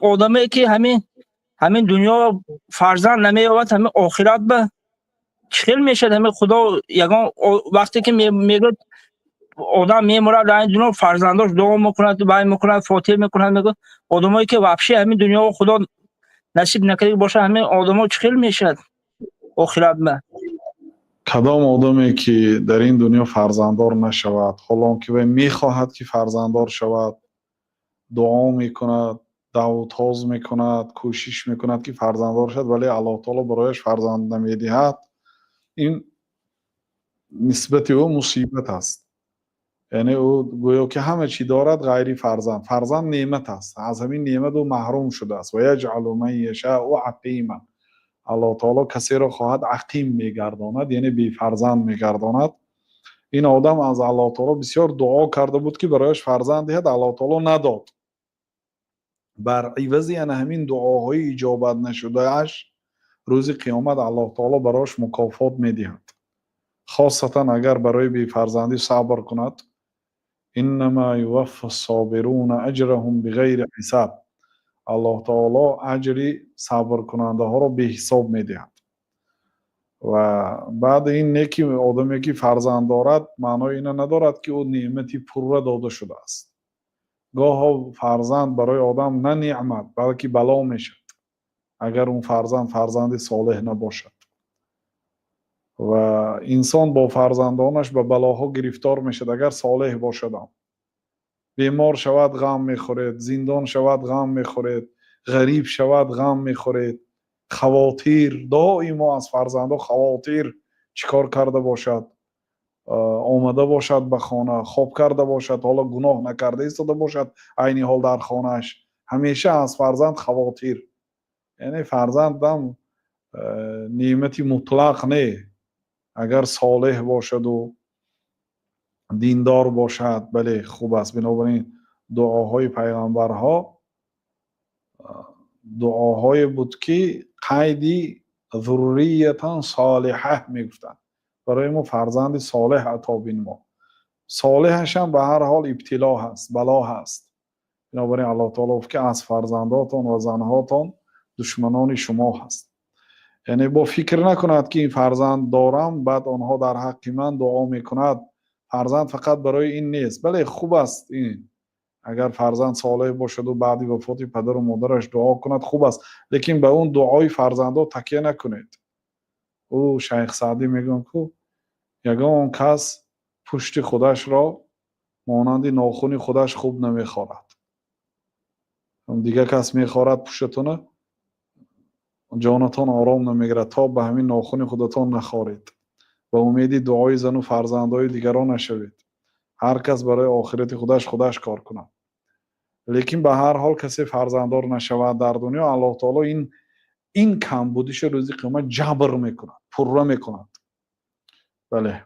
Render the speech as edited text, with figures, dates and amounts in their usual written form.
Одаме ки ҳамин дунё фарзанд намеёбад, ҳамин охират ба чӣ хел мешавад? Ҳамин Худо ягон вақте ки мегӯяд, одам мемурад дар ин дунё, фарзандош дуо мекунад, вай мекунад, фотиҳа мекунад. Мегӯяд, одамое ки вообще ҳамин дунёро Худо насиб накарда бошад, ҳамин одамо чӣ хел мешавад охират ба? Кадом одаме ки дар ин дунё фарзанддор нашавад, ҳоло он ки вай мехоҳад, ки фарзанддор шавад, дуо мекунад, давутоз мекунад, кӯшиш мекунад, ки фарзанддор шавад, вале Аллоҳ таоло барояш фарзанд намедиҳад, ин нисбати ӯ мусибат аст. Яъне ӯ гӯё ки ҳама чӣ дорад, ғайри фарзанд. Фарзанд неъмат аст, аз ҳамин неъмат ӯ маҳрум шудааст. Ва яҷъалу ман яшаъу ақима. Аллоҳ таоло касеро хоҳад, ақим мегардонад, яъне бефарзанд мегардонад. Ин одам аз Аллоҳ таоло бисёр дуо карда буд, ки барояш фарзанд диҳад, Аллоҳ таоло надод. Бар ивази ана ҳамин дуоҳои иҷобат нашудааш рӯзи қиёмат Аллоҳ таоло барояш мукофот медиҳад, хосатан агар барои бефарзандӣ сабр кунад. Иннама юваффа ссобируна аҷраҳум биғайри ҳисаб. Аллоҳ таоло аҷри сабркунандаҳоро беҳисоб медиҳад. Ва баъди ин не ки одаме ки фарзанд дорад, маънои ина надорад, ки ӯ неъмати пурра дода шудааст. Гоҳо фарзанд барои одам на неъмат, балки бало мешавад, агар он фарзанд фарзанди солеҳ набошад. Ва инсон бо фарзандонаш ба балоҳо гирифтор мешавад, агар солеҳ бошадам. Бемор шавад, ғам мехӯред, зиндон шавад, ғам мехӯред, ғариб шавад, ғам мехӯред. Хавотир доимо аз фарзандо, хавотир, чӣ кор карда бошад, омада бошад ба хона, хоб карда бошад, ҳоло гуноҳ накарда истода бошад, айни ҳол дар хонааш. Ҳамеша аз фарзанд хавотир. Яъне фарзандам неъмати мутлақ не, агар солеҳ бошаду диндор бошад, бале, хуб аст. Бинобар ин дуоҳои пайғамбарҳо дуоҳое буд, ки қайди зурриятан солиҳа мегуфтанд: барои мо фарзанди солеҳ ато бинмо. Солеҳашам ба ҳар ҳол ибтило ҳаст, бало ҳаст. Бинобар ин Аллоҳ таоло гуфт, ки аз фарзандотон ва занҳотон душманони шумо ҳаст. Яъне бо фикр накунад, ки ин фарзанд дорам, баъд онҳо дар ҳаққи ман дуо мекунад. Фарзанд фақат барои ин нест. Бале, хуб аст ин, агар фарзанд солеҳ бошаду баъди вафоти падару модараш дуо кунад, хуб аст, лекин ба он дуои фарзандо такя накунед. Ӯ Шайх Саъдӣ мегӯянд, ку ягон кас пушти худашро монанди нохуни худаш хуб намехорад. Дигар кас мехорад пуштатона, ҷонатон ором намегирад, то ба ҳамин нохуни худатон нахоред. Ба умеди дуои зану фарзандҳои дигарон нашавед. Ҳар кас барои охирати худаш худаш кор кунад. Лекин ба ҳар ҳол, касе фарзанддор нашавад дар дунё, Аллоҳ таоло ин камбудиша рӯзи қиёмат ҷабр мекунад, пурра мекунад. Бале.